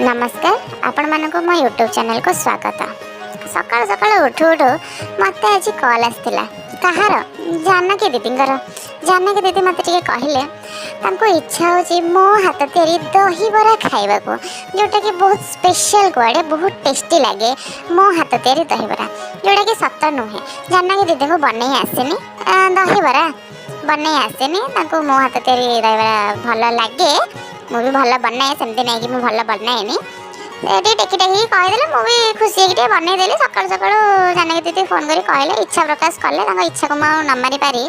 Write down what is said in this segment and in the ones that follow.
ନମସ୍କାର, ଆପଣମାନଙ୍କୁ ମୋ ୟୁଟ୍ୟୁବ୍ ଚ୍ୟାନେଲକୁ ସ୍ୱାଗତ। ସକାଳୁ ସକାଳୁ ଉଠୁ ଉଠୁ ମୋତେ ଆଜି କଲ୍ ଆସିଥିଲା। କାହାର? ଜାନକୀ ଦିଦିଙ୍କର। ଜାନକୀ ଦିଦି ମୋତେ ଟିକେ କହିଲେ, ତାଙ୍କୁ ଇଚ୍ଛା ହେଉଛି ମୋ ହାତ ତିଆରି ଦହିବରା ଖାଇବାକୁ, ଯେଉଁଟାକି ବହୁତ ସ୍ପେଶାଲ, କୁଆଡ଼େ ବହୁତ ଟେଷ୍ଟି ଲାଗେ ମୋ ହାତ ତିଆରି ଦହିବରା। ଯେଉଁଟାକି ସତ ନୁହେଁ, ଜାନକୀ ଦିଦିଙ୍କୁ ବନେଇ ଆସିନି। ଦହିବରା ବନେଇ ଆସିନି। ତାଙ୍କୁ ମୋ ହାତ ତିଆରି ଦହିବରା ଭଲ ଲାଗେ। ମୁଁ ବି ଭଲ ବନାଏ, ସେମିତି ନାଇଁ କି ମୁଁ ଭଲ ବନାଏନି। ସେ ଟିକେ ଟେକି ଟେକି କହିଦେଲେ, ମୁଁ ବି ଖୁସି ହେଇକି ଟିକେ ବନେଇଦେଲି। ସକାଳୁ ସକାଳୁ ଜାନକୀ ଦିଦି ଫୋନ୍ କରି କହିଲେ, ଇଚ୍ଛା ପ୍ରକାଶ କଲେ। ତାଙ୍କ ଇଚ୍ଛାକୁ ମୁଁ ଆଉ ନ ମାରିପାରି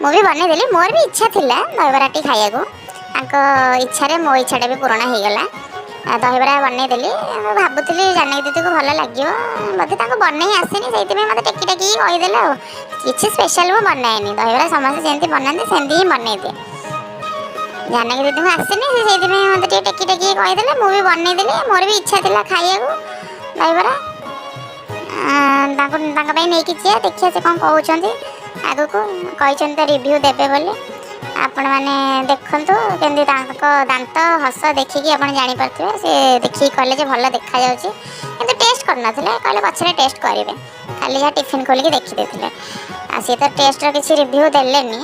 ମୁଁ ବି ବନେଇଦେଲି। ମୋର ବି ଇଚ୍ଛା ଥିଲା ଦହିବରାଟି ଖାଇବାକୁ। ତାଙ୍କ ଇଚ୍ଛାରେ ମୋ ଇଚ୍ଛାଟା ବି ପୂରଣ ହେଇଗଲା। ଦହିବରା ବନେଇଦେଲି। ମୁଁ ଭାବୁଥିଲି ଜାନକୀ ଦିଦିକୁ ଭଲ ଲାଗିବ ବୋଧେ। ତାଙ୍କୁ ବନେଇ ଆସିନି, ସେଇଥିପାଇଁ ମୋତେ ଟେକି ଟେକିକି କହିଦେଲେ। ଆଉ କିଛି ସ୍ପେଶାଲ ମୁଁ ବନାଏନି। ଦହିବରା ସମସ୍ତେ ଯେମିତି ବନାନ୍ତି, ସେମିତି ହିଁ ବନେଇଦିଏ। ଜାନକୀ ଦିଦିଙ୍କୁ ଆସିନି, ସେ ସେଇଥିପାଇଁ ମୋତେ ଟିକେ ଟେକି ଟେକିକି କହିଦେଲେ। ମୁଁ ବି ବନେଇଦେଲି। ମୋର ବି ଇଚ୍ଛା ଥିଲା ଖାଇବାକୁ ଦହିବରା। ତାଙ୍କୁ ତାଙ୍କ ପାଇଁ ନେଇକି ଯିବା, ଦେଖିବା ସେ କ'ଣ କହୁଛନ୍ତି ଆଗକୁ। କହିଛନ୍ତି ତ ରିଭ୍ୟୁ ଦେବେ ବୋଲି। ଆପଣମାନେ ଦେଖନ୍ତୁ କେମିତି ତାଙ୍କ ଦାନ୍ତ ହସ ଦେଖିକି ଆପଣ ଜାଣିପାରୁଥିବେ। ସେ ଦେଖିକି କହିଲେ ଯେ ଭଲ ଦେଖାଯାଉଛି, କିନ୍ତୁ ଟେଷ୍ଟ କରିନଥିଲେ। କହିଲେ ପଛରେ ଟେଷ୍ଟ କରିବେ। ଖାଲି ଯାହା ଟିଫିନ୍ ଖୋଲିକି ଦେଖିଦେଇଥିଲେ। ଆଉ ସିଏ ତ ଟେଷ୍ଟର କିଛି ରିଭ୍ୟୁ ଦେଲେନି।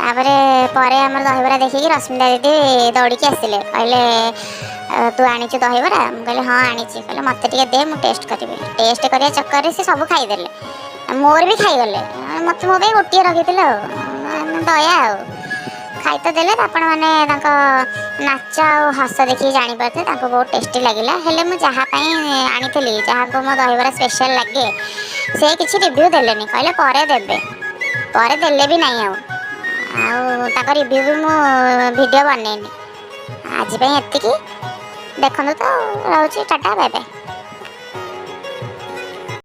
ତାପରେ ପରେ ଆମର ଦହିବରା ଦେଖିକି ରଶ୍ମିତା ଦିଦି ଦୌଡ଼ିକି ଆସିଲେ। କହିଲେ, "ତୁ ଆଣିଛୁ ଦହିବରା?" ମୁଁ କହିଲି, "ହଁ, ଆଣିଛି।" କହିଲେ, "ମୋତେ ଟିକେ ଦେ, ମୁଁ ଟେଷ୍ଟ କରିବି।" ଟେଷ୍ଟ କରିବା ଚକ୍କରରେ ସେ ସବୁ ଖାଇଦେଲେ, ମୋର ବି ଖାଇଗଲେ। ମୋତେ ମୋ ପାଇଁ ଗୋଟିଏ ରଖିଥିଲେ। ଆଉ ଦୟା, ଆଉ ଖାଇ ତ ଦେଲେ। ଆପଣମାନେ ତାଙ୍କ ନାଚ ଆଉ ହସ ଦେଖିକି ଜାଣିପାରୁଥିବେ ତାଙ୍କୁ ବହୁତ ଟେଷ୍ଟି ଲାଗିଲା। ହେଲେ ମୁଁ ଯାହା ପାଇଁ ଆଣିଥିଲି, ଯାହାକୁ ମୋ ଦହିବରା ସ୍ପେଶାଲ ଲାଗେ, ସେ କିଛି ରିଭ୍ୟୁ ଦେଲେନି। କହିଲେ ପରେ ଦେବେ। ପରେ ଦେଲେ ବି ନାହିଁ। ଆଉ ଆଉ ତାଙ୍କ ରିଭ୍ୟୁ ବି ମୁଁ ଭିଡ଼ିଓ ବନେଇନି। ଆଜି ପାଇଁ ଏତିକି। ଦେଖନ୍ତୁ ତ, ରହୁଛି। Tata, bye bye.